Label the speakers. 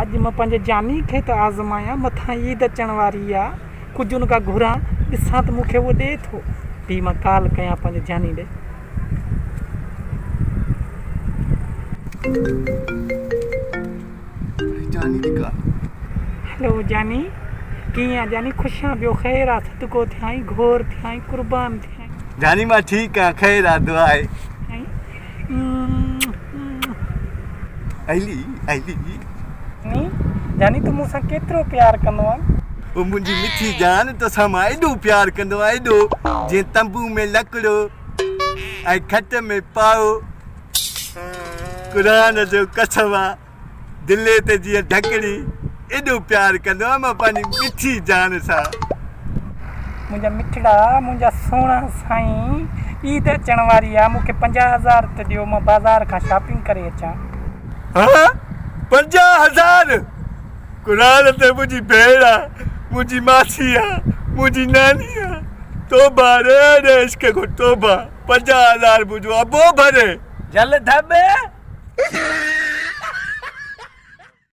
Speaker 1: اڄ مان پنهنجي جاني کي ته آزمايان، مٿان عيد اچڻ واري آ، ڪجهه ان کان گهران، ڏسان ته مون کي اهو ڏئي ٿو. پي مان ڪال ڪيان پنهنجي جاني ڏي.
Speaker 2: جاني جي ڪال.
Speaker 1: هلو جاني، ڪيئن آ جاني، خوش آن ٻيو خير آ، صدقو ٿيائين، گهور ٿيائين، قربان ٿيائين.
Speaker 2: جاني مان ٺيڪ آن، خير آ، دعا آهي. علي علي.
Speaker 1: ني جاني تون مون سان ڪيترو پيار ڪندو آن.
Speaker 2: او منهنجي مٺي جان توسان مان ايڏو پيار ڪندو آهيان ايڏو جيئن تنبو ۾ لڪڙو ۽ کٽ ۾ پائو قرآن جو قسم آ دلي تي جيئن ڍڪڻي ايڏو پيار ڪندو آهيان مان پنهنجي مٺي جان سان.
Speaker 1: منهنجا مٺڙا منهنجا سهڻا سائين عيد اچڻ واري آ مون کي 50 هزار ته ڏيو مان بازار کان شاپنگ ڪري اچان.
Speaker 2: ها 50 هزار قرآن تي منهنجي ڀيڻ آ منهنجي ماسي آ منهنجي ناني آ توبه ري ري عشق کان توبه 50 هزار منهنجو ابو ڀري.
Speaker 3: جل ڌٻ.